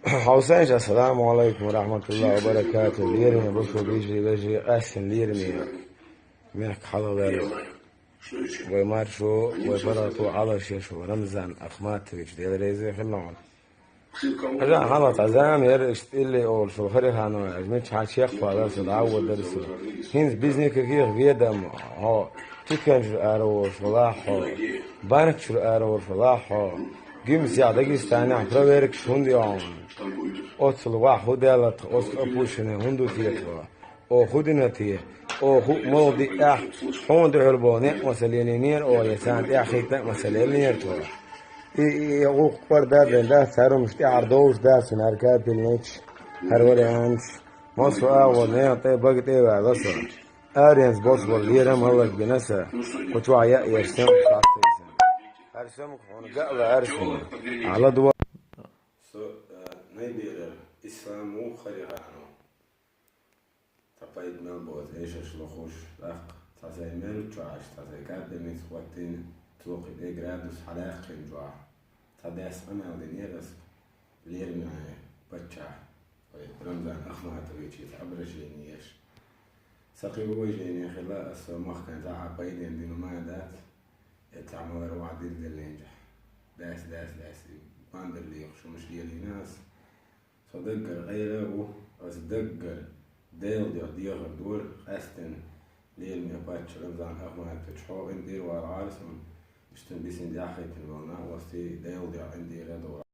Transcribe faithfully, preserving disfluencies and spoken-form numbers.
Хьовсанаш, ассаламу Ӏалайкум ва рахьматуллахӀи ва баракатухӀ. Лераме бусалба йижарий, вежарий, къаьстина лераме мехка хьалхаваьлла вай маршо, вай паргӀато Ӏалашъеш волу Рамзан Ахматович, Дела реза хила хьуна. Хьажахьа, хьалха цхьа зама яра, иштта Илли олуш волу Хариханов, миччахьа чекхвалара со, дӀа а ваьдара со. ХӀинца беза никаких ведомостей, хьо туькан чуьра ара волуш валахь хьо, банк чуьра ара волуш валахь хьо, гимсехь Дагестанехь проверкаш хӀунда ю хьуна? Оццул вахь хӀун даьлла тхо, оццул опущенный хӀунда ву те тхо? Оха хӀун дина те? Оха хӀуъа муха диъ ахь, хьуна дуьхьал боху некъ масал елийнера оха, я царна тӀаьхьахӀиттина а масал елийнера тхо? И, и, и гӀуллакх кӀордаддина дац, хӀара хӀумнаш тӀаьхьара довш дац хӀара капельница, хӀара варианташ. Массо а агӀор нехан тӀе бага тӀе а ваьлла со. Аренца босса болу лерам а хӀаллакбина сан, кху чохь яа еш сема схьа ца йисина. ХӀара сема хьуна ган а лаьара суна. Ахьа ладогӀа. Со, а, Найберара Ислам ву, Хариханов. Цхьа пайда мел боцу эшарш лохуш, тӀаккха цхьа сайн мел чу Ӏаш, цхьа сайн капельница хӀоттийна, цо кхин тӀе градус хьалаьккхина чохь. Цхьа дас къамел динера аса, лераме паччахь, вай Рамзан Ахматовича иза обращение еш. Сан кхин уважение хилла, аса со махкана цхьа а пайденна дина ма дац, я цхьа малар вахь дилдиллинчохь. Дас, дас, дас, бандарлехуш хӀумнаш лелийна аса. Со даггара гӀайра а ву, аса даггара Делан дуьхьа дехар дора, къаьсттина лераме паччахь Рамзан Ахматович, хьо къинтӀера вала гӀара суна, иштта бисина тӀаьхьахӀиттина болу накъостий Делан дуьхьа къинтӀера а дора.